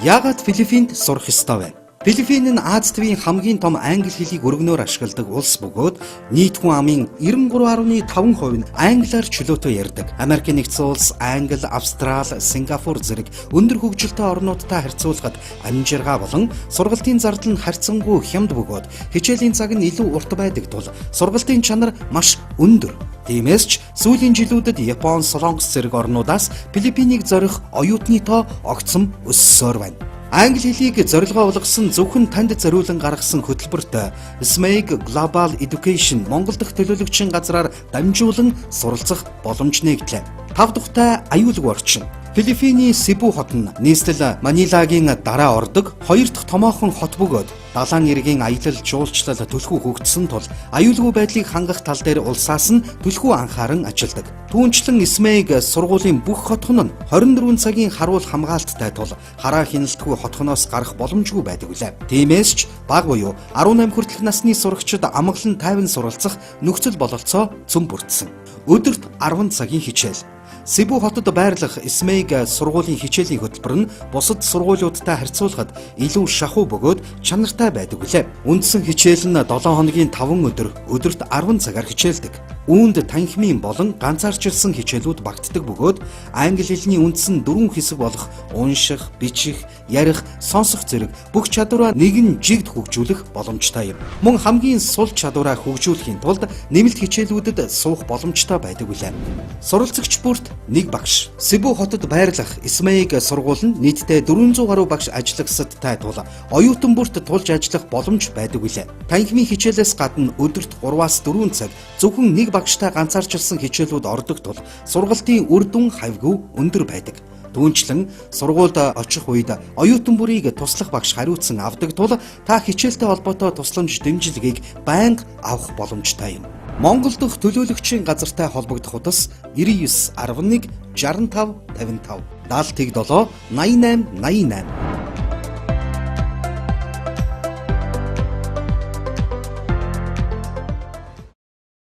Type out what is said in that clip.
Яагаад Филиппинд сурах ёстой вэ? Филиппин нь Ази тивийн хамгийн том англи хэлийг өргөнөөр ашигладаг улс бөгөөд нийт хүн амын 93.5% нь англиар чөлөөтэй ярьдаг. Америкийн нэгдсэн улс, Англи, Австрали, Сингапур зэрэг өндөр хөгжилтэй орнуудтай харьцуулахад амжиргаа болон сургалтын зардал нь харьцангуй хямд бөгөөд хичээлийн цаг нь илүү урт байдаг тул сургалтын чанар маш өндөр. Тиймээс ч сүүлийн жилүүдэд Япон, Солонгос зэрэг орнуудаас Филиппинийг зорих оюутны тоо огцом өссөөр байна. Англи хэлийг зорилгоо болгосон зөвхөн танд зориулан гаргасан хөтөлбөрт SMEG Global Education Монгол дахь төлөөлөгчийн газраар дамжуулан суралцах боломж нэгдлээ. Тав тухтай аюулгүй орчин. Филиппиний Себу хот нь нийслэл Манилагийн дараа ордог хоёр дахь томоохон хот бөгөөд далайн эргийн аялал жуулчлал түлхүү хөгжсөн тул аюулгүй байдлыг хангах тал дээр улсаас нь түлхүү анхааран ажилладаг. Түүнчлэн SMEG сургуулийн бүх хотхон нь 24 цагийн харуул хамгаалттай тул хараа хяналтгүй хотхоноос гарах боломжгүй байдаг билээ. Тиймээс ч бага буюу 18 хүртэлх насны сурагчид амгалан тайван суралцах нөхцөл бололцоо цөм бүрдсэн. Өдөрт 10 цагийн хичээл. Себу хотод байрлах SMEG сургуулийн хичээлийн хөтөлбөр нь бусад сургуулиудтай харьцуулахад илүү шахуу бөгөөд чанартай байдаг билээ. Үндсэн хичээл нь 7 хоногийн 5 өдөр өдөрт 10 цагаар хичээлдэг. Үүнд танхимын болон ганцаарчилсан хичээлүүд багтдаг бөгөөд англи хэлний үндсэн дөрвөн хэсэг болох унших, бичих, ярих, сонсох зэрэг бүх чадвараа нэгэн жигд хөгжүүлэх боломжтой юм. Мөн хамгийн сул чадвараа хөгжүүлэхийн тулд нэмэлт хичээлүүдэд суух боломжтой байдаг билээ. Суралцагч бүрт нэг багш. Себу хотод байрлах SMEG сургууль нь нийтдээ 400 гаруй багш ажиллагсадтай тул оюутан бүрт тулж ажиллах боломж байдаг билээ. Танхимын хичээлээс гадна өдөрт 3-аас 4 цаг зөвхөн нэг багштай ганцаарчилсан хичээлүүд ордог тул сургалтын үр дүн хавьгүй өндөр байдаг. Түүнчлэн сургуульд очих үед оюутан бүрийг туслах багш хариуцсан авдаг тул та хичээлтэй холбоотой тусламж дэмжлэгийг байнга авах боломжтой юм. Монгол дахь төлөөлөгчийн газартай холбогдох утас 99 11 65 55 70 7 88 88.